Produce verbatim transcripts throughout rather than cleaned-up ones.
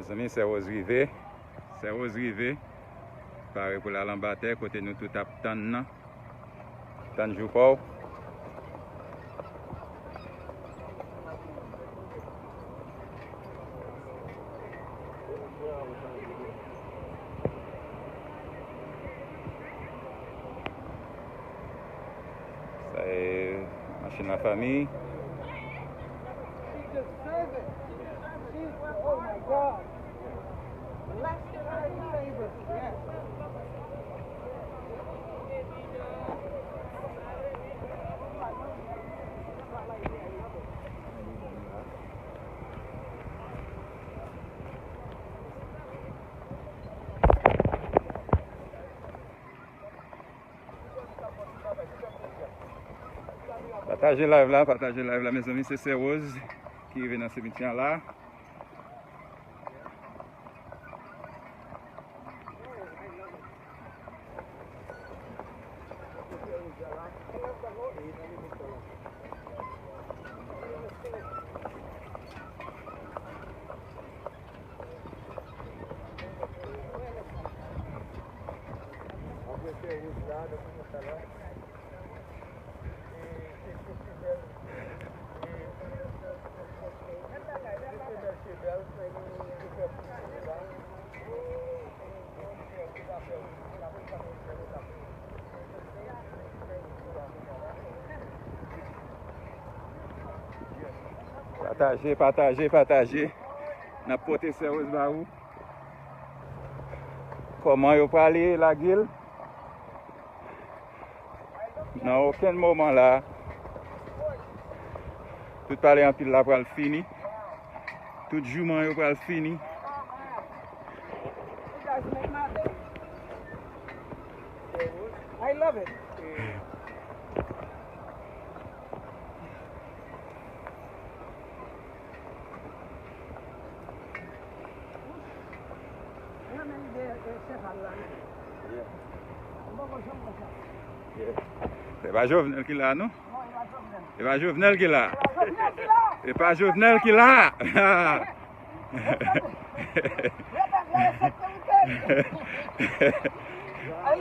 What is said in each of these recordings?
Mezanmi, Sè Woz rive. Sè Woz rive. Pare pou l al anba tè, kote nou tout ap tann nan. Tann jou pa w. Sa e machin lafanmi. She deserve it. She, oh my God. Blessed are you, favor. Yes. Pataje live la, pataje live la, mezanmi, se Sè Woz ki rive nan simityè a la. Pataje, pataje, pataje. N ap pote Sè Woz ba ou. Kòman yo prale lage l? Nan okenn moman la, tout pale anpil la pral fini. Tout jouman yo pral fini. I love it. Mwen renmen ide, eh, Cheval la, wi. Yeah. Mwen poko janm wè sa. Yeah. Se pa Jovenel ki la, non? Non, e pa Jovenel. E pa Jovenel ki la. E pa Jovenel ki la. E pa Jovenel ki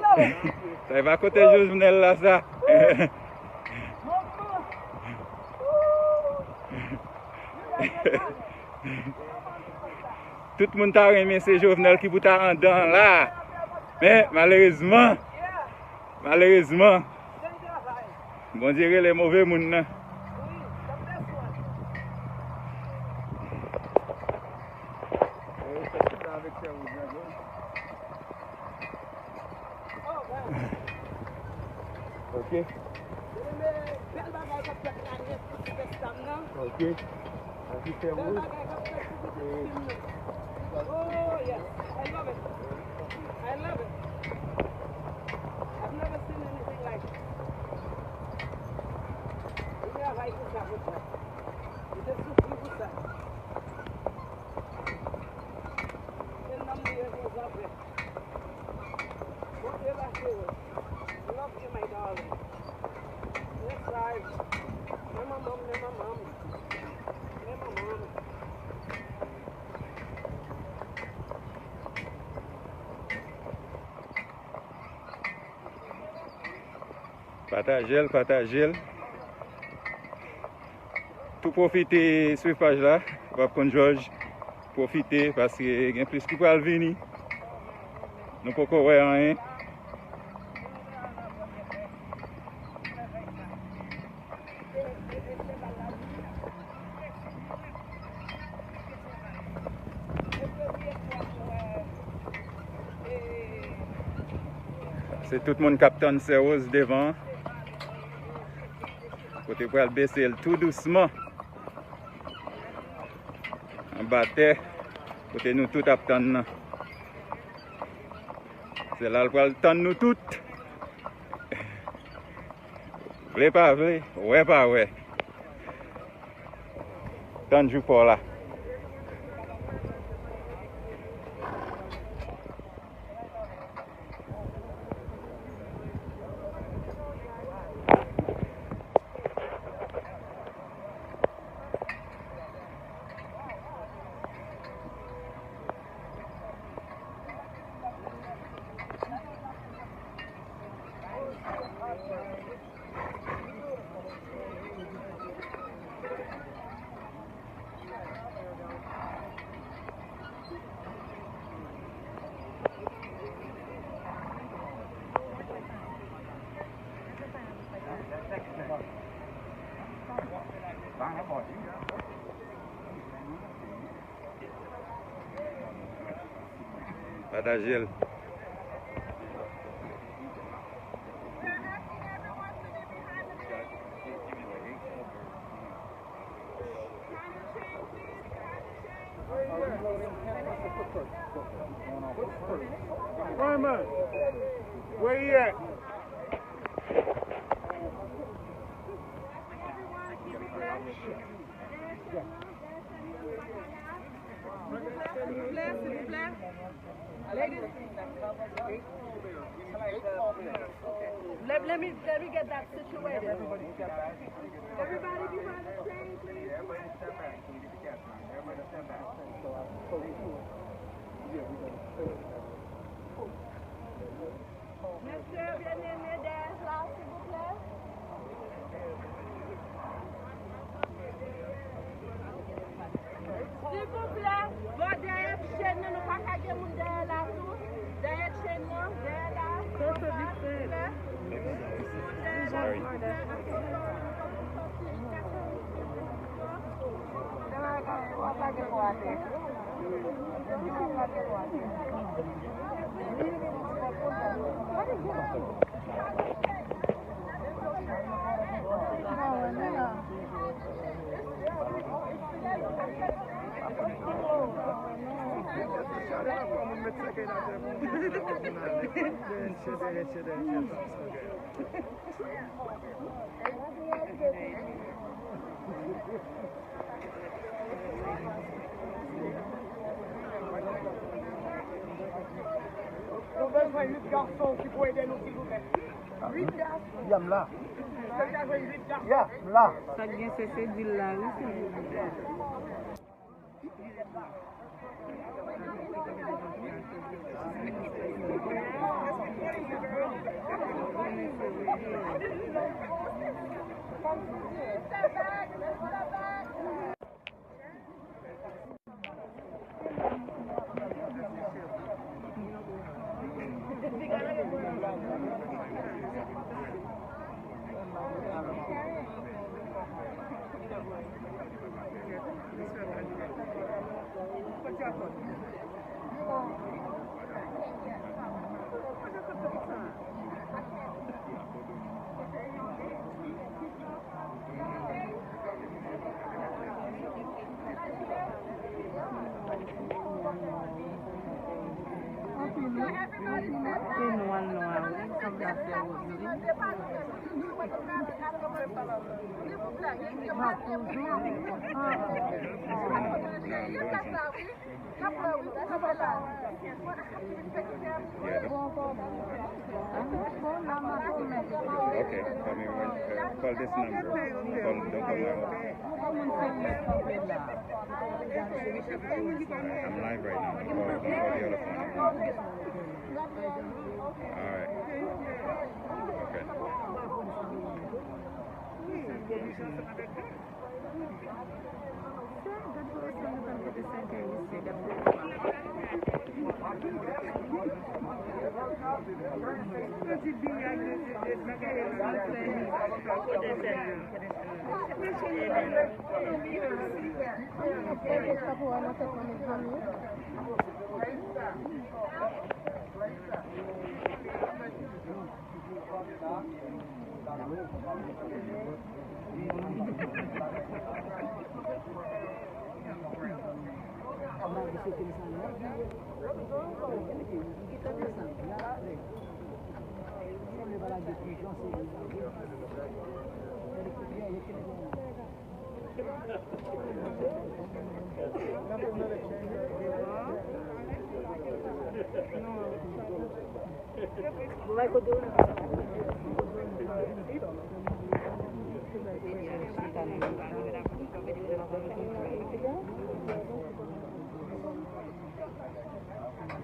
la. Sa e pa kote Jovenel la, sa. Tout moun ta renmen se Jovenel ki pou ta andan la. Men, malerezman, malerezman, Bondye rele move moun nan. Ok. Bèl bagay k ap fèt la nèt pou ti fèsta m nan. Ok. Bèl bagay k ap fèt pou ti fèsta m nan. Oh, yes. I love it. I love it. I've never seen anything like it. Li travay pou sa, pou sa. Li te soufri pou sa. Se nanm li ye pou zafè. Bondye ba se ou. Love you, my darling. Yes, I. Men manman m, men manman m. Men manman m. Pataje l, pataje l. Tou pwofite swiv paj la. W ap konn Jòj. Pwofite paske gen plis ki pral vini. Nou poko wè anyen. Se tout moun k ap tann Sè Woz devan. Kote pral bese l tou dousman. Anba tè, kote nou tout ap tann nan. Se la l pral tann nou tout. Vle pa vle, wè pa wè. Tann jou pa w la. Pataje l. Where am I? Where you at? Silvouplè, silvouplè. Ladies, let, let me, let me get that situated. Everybody behind the train, please. Mesye, byeneme, dèyè la, silvouplè. Silvouplè, bò dèyè chèn nan, nou pa ka gen moun dèyè la tou. Dèyè chèn nan, dèyè la, silvouplè. Sorry. Nou bezwen uit gason ki pou ede nou, silvouplè. Uit gason. Ya, m la. Èske nou ka jwenn uit gason? Ya, m la. Sa k gen se, se dil la, wi, silvouplè. Se nwa nwa, wi, sanble a fè wòz, wi. Okay, call me when, uh, call this number. Call, don't call my office. Alright, I'm live right now. Don't call, don't call the other phone. Alright. Okay.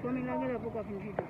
Fanmi la genlè poko fin fini.